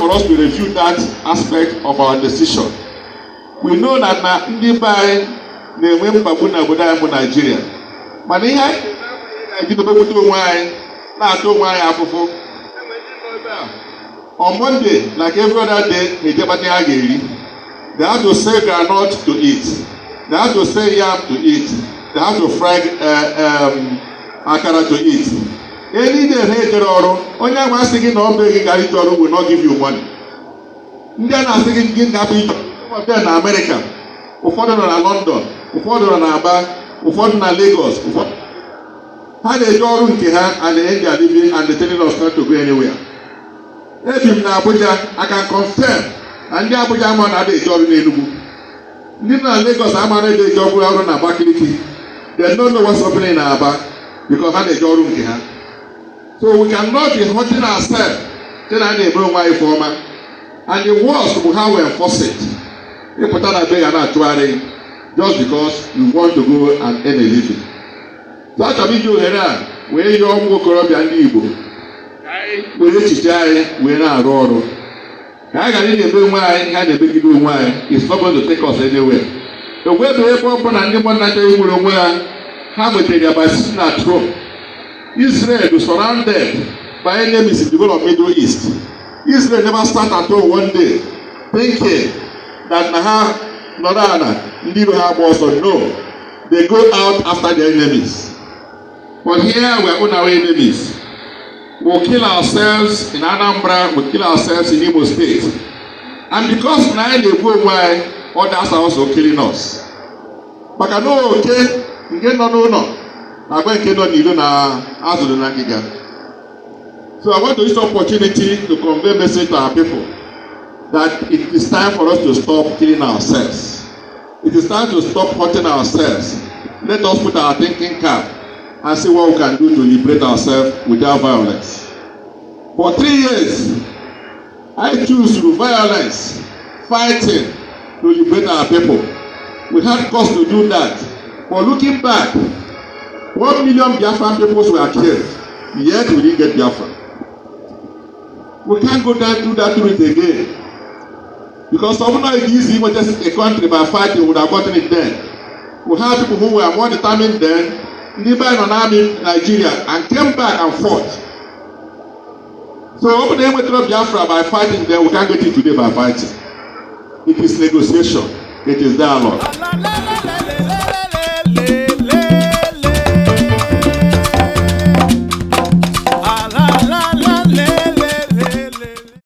for us to review that aspect of our decision. We know that na ndị be anyị na-enwe mkpagbu na obodo anyị bụ Naijiria, mana ihe anyị ga-eji onwe anyị na-ata onwe anyị afụfụ. On Monday, like every other day, ha ejekpata ihe ha ga-eri. They have to sell groundnut to eat, they have to sell yam to eat, they have to fry akara to eat. Any day ha ejere ọrụ, onye ahụ asị gị na ọ bụ gị gara ije ọrụ will not give you money. Ndị a na-asị gị gị ga-abụ ije, some of them na America, ụfọdụ nọ na London, ụfọdụ nọ na Aba, ụfọdụ na Lagos, ụfọdụ ha na-eje ọrụ nke ha and they earn their living and they telling us not to go anywhere. Ebi m na Abuja. I can confirm na ndị Abuja ama na ada eje ọrụ n'Enugu, ndị nọ na Lagos ama na eje ọrụ na Abakaliki. They don't know what's happening in Aba because ha na-eje ọrụ nke ha. So we cannot be hunting ourselves sị na a na-eme onwe anyị ọma. And the worst bụ how we enforce it. Ịpụta na be ya na-achụgharị just because you want to go and earn a living. So achọrọ m iji ohere a wee yọọ ụmụ okorobịa ndị Igbo ka anyị were echiche anyị wee na-arụ ọrụ, ka anyị ghara ị na-eme onwe anyị ihe a na-emegide onwe anyị. It's not going to take us anywhere. Enwebeghị ebe ọ bụla ndị mmadụ na-achọghị inwere onwe ha ha nwetara ya by sitting at home. Israel was surrounded by enemies in the whole of Middle East. Israel never sat at home one day thinking that na ha nọrọ ala, ndị iro ha agba ọsọ. No, they go out after their enemies. But here we are own our enemies. We kill ourselves in Anambra, we kill ourselves in Imo State, and because na anyị na-egbu onwe anyị, others are also killing us, maka na oke nke nọ n'ụlọ na-agwa nke nọ n'ilo na azụrụ na ngịga. So I want to use the opportunity to convey message to our people that it is time for us to stop killing ourselves. It is time to stop hurting ourselves. Let us put our thinking cap and see what we can do to liberate ourselves without violence. For 3 years, I choose through violence, fighting to liberate our people. We had cause to do that. But looking back, 1 million Biafran people were killed, yet we didn't get Biafra. We can't go down through that route again. Because ọ bụrụ easy inweta a country by fighting, we would have gotten it then. We had people who were more determined then. Ndị be anyị nọ n'army Nigeria and came back and fought. So ọ bụrụ na enwetara Biafra by fighting then, we can't get it today by fighting. It is negotiation. It is dialogue.